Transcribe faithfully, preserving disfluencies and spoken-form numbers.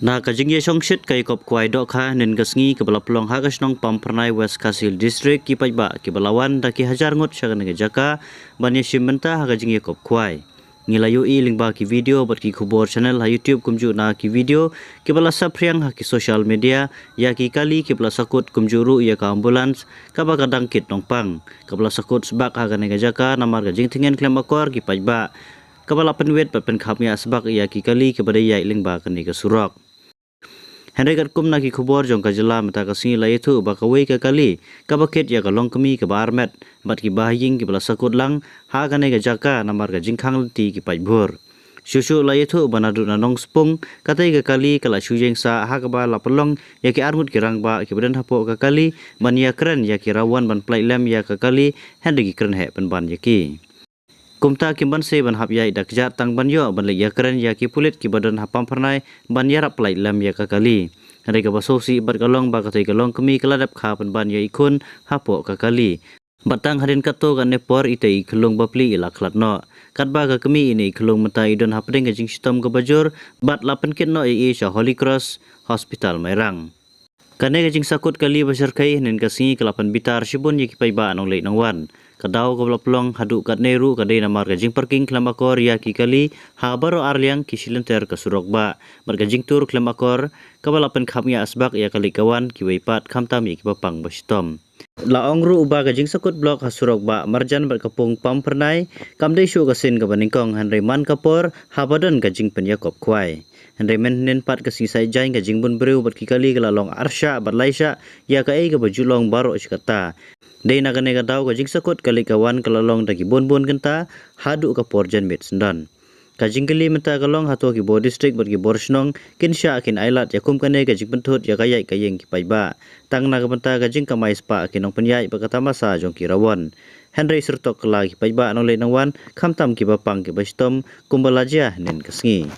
Na ka jingïashongshit ka ïakop khwai dohkha hynnin ka sngi kaba la pynlong ha ka shnong Pamphyrnai, West Khasi Hills District, ki paidbah kiba la wan da ki hajar ngut sha kane ka jaka ban ïashim bynta ha ka jingïakop khwai. Ngi la ïohi lyngba ki video bad ki khubor channel ha YouTube kumjuh na ki video kiba la saphriang ha ki social media ïa ki kali kiba la sakut kumjuh ruh ïa ka ambulance kaba ka dang kit nongpang, kaba la sakut sbak ha kane ka jaka namar ka jingthngen khlem akor ki paidbah, kaba la pynwit bad pynkhapngiah sbak ïa ki kali kiba dei ïaid lyngba kane ka surok. Hynrei katkum na ki khubor jong ka jylla mynta ka sngi la ïathuh ba kawei ka kali kaba kit ïa ka longkmie kaba armet bad ki bahaïing kiba la sakut lang ha kane ka jaka namar ka jingkhang lynti ki paidbah. Shuh shuh la ïathuh ba naduh na Nongspung katei ka kali ka la shu ïeng sah ha kaba la pynlong ïa ki arngut ki rangbah kiba don hapoh ka kali ban ïakren ïa ki rawon ban pynlait lem ïa ka kali, hynrei ki kren heh pynban ïa ki. Kumta kim banse ban hap ïaid da kjat tang ban ïoh ban leit ïakren ïa ki pulit kiba don ha Pamphyrnai ban ïarap pynlait lem ïa ka kali. Hynrei kaba sngewsih bad ka long ba katei ka longkmie ka la dep kha pynban ïa i khun hapoh ka kali. Bad tang hadien katto katne por itei i khyllung bapli i la khlad noh. Katba ka kmie ine i khyllung mynta i don hapdeng ka jingshitom kaba jur bad la pynkit noh ïa i sha Holy Cross Hospital Mairang. Kane ka jingsakut kali ba shyrkhei hynnin ka sngi ka la pynbitar shibun ïa ki paidbah nongleit nongwan. Ka daw kaba la pynlong haduh katne ruh ka dei namar ka jingparking khlem akor ïa ki kali ha baroh arliang ki shilynter ka surok bah bad ka jingtur khlem akor kaba la pynkhapngiah sbak ïa ka leit ka wan kiwei pat khamtam ïa kiba pang ba shitom. La ong ruh ba ka jingsakut block ha surok bah marjan bad ka pung Pamphyrnai kam dei shuh ka sien kaba nyngkong hynrei man ka por haba don ka jingpynïakop khwai. Hynrei mynhynnin pat ka sngi Saitjaiñ ka jingbun briew bad ki kali ka la long arshah bad laishah ïa kaei kaba ju long baroh shi katta. Dei na kane ka daw ka jingsakut ka leit ka wan ka la long da ki bun bun kynta haduh ka por janmiet syndon. Ka jingkylli mynta ka long hato ki bor district bad ki bor shnong kin shah kin ailad ïa kum kane ka jingpynthut ïa ka ïaid ka ïeng ki paidbah tang na ka bynta ka jingkamai spah ki nongpynïaid bad ka tamasa jong ki rawon. Hynrei syrtok kylla ki paidbah nongleit nongwan khamtam kiba pang kiba shitom kumba la jia hynnin ka sngi.